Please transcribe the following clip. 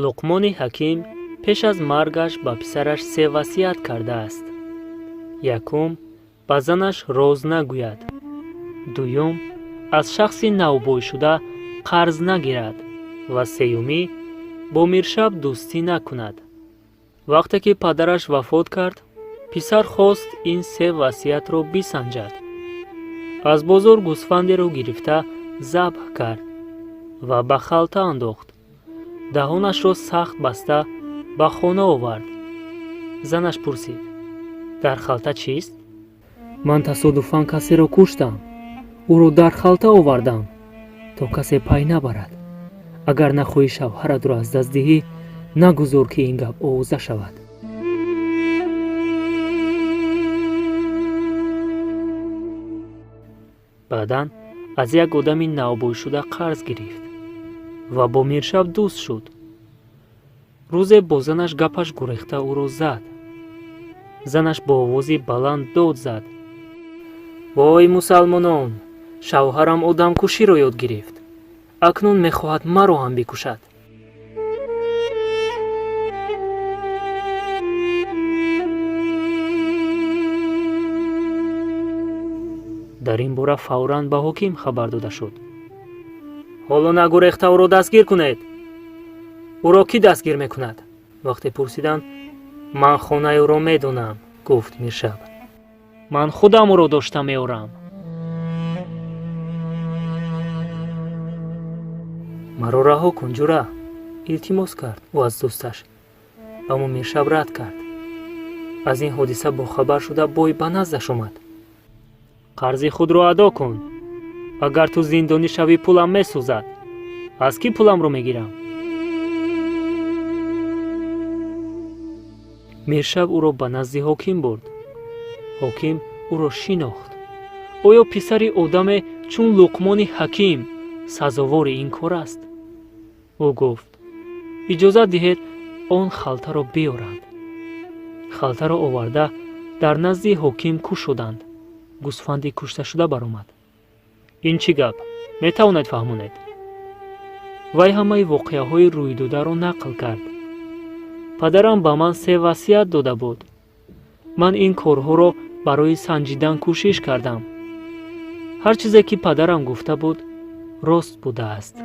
Луқмони Ҳаким пеш аз маргаш ба писараш се васият кардааст. Якум, ба занаш роз нагӯяд. Дуюм, аз шахси навбойшуда қарз нагирад ва сеюмӣ, бо миршаб дӯстӣ накунад. Вақте ки падараш вафот кард, писар хост ин се васиятро бисанҷад. Аз бозор гӯсфандеро гирифта забҳ кард ва ба халта андохт. Даҳонашро сахт баста ба хона овард. Занаш пурсид: «Дар халта чист?» «Ман тасодуфан касеро куштам. Ӯро дар халта овардам, то касе пай набарад. Агар нахоҳӣ шавҳаратро аз даст диҳӣ, нагузор, ки ин гап овоза шавад». Баъдан аз як одами навбойшуда қарз гирифт ва бо миршаб дӯст шуд. Рӯзе бо занаш гапаш гурехта ӯро зад. Занаш бо овози баланд дод зад: «Вой, мусалмонон, шавҳарам одамкуширо ёд гирифт, акнун мехоҳад маро ҳам бикушад». Дар ин бора фавран ба ҳоким хабар дода шуд. «Ҳоло нагурехта ӯро дастгир кунед». «Ӯро кӣ дастгир мекунад?» вақте пурсиданд, «Ман хонаи ӯро медонам», гуфт миршаб, «ман худам ӯро дошта меорам». «Маро раҳо кун, ҷура», илтимос кард ӯ аз дӯсташ, аммо миршаб рад кард. Аз ин ҳодиса бохабар шуда, бой ба наздаш омад. «Қарзи худро адо кун. Агар ту зиндонӣ шавӣ, пулам месӯзад. Аз кӣ пуламро мегирам?» Миршаб ӯро ба назди ҳоким бурд. Ҳоким ӯро шинохт. Оё писари одаме чун Луқмони Ҳаким сазовори ин кор аст? Ӯ гуфт: «Иҷозат диҳед, он халтаро биёранд». Халтаро оварда дар назди ҳоким кушоданд. Гӯсфанди кушташуда баромад. «Ин чӣ гап, метавонед фаҳмонед?» Вай ҳамаи воқеаҳои рӯйдодаро нақл кард. «Падарам ба ман се васият дода буд. Ман ин корҳоро барои санҷидан кӯшиш кардам. Ҳар чизе ки падарам гуфта буд, рост будааст».